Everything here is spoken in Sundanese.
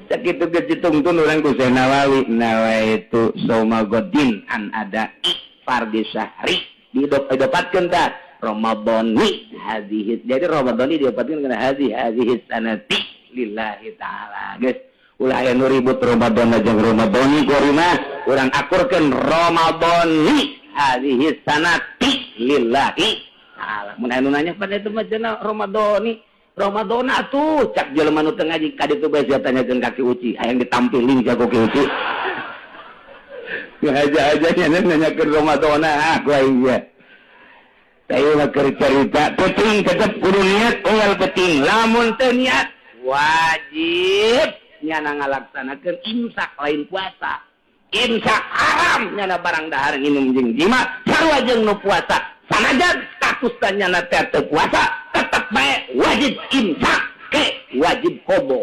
Sakitu geus ditungtun urang ku Syekh Nawawi, nawaitu shauma ghaddin an ada fardhi syahri didopatkeun tah Ramadhani hadhihi. Jadi Ramadhani diopatkeun kana hadhihi hadhihi sanati lillahi ta'ala. Geus ulah aya nu ribut Ramadan jeung Ramadhani ku mah urang akurkeun Ramadhani hadhihi sanati lillahi ta'ala. Mun aya nu nanya pada itu mah cenah Ramadhani Ramadan atuh cak jelema nu teu ngaji ka ditu bae sia tanyakeun ka Ki Uci, hayang ditampiling sia ku Ki Uci. Ngaja-aja nya nanyakeun Ramadan ah ku aing sia. Saya mah keur carita penting tetep kudu niat unggal penting, lamun teu niat wajib nyana ngalaksanakeun imsak, lain puasa. Imsak haram nyana barang dahar nginum jeung jima sarua jeung nu puasa. Sanajan status nyana teh teu puasa tetep bae wajib imsak ke wajib qadha.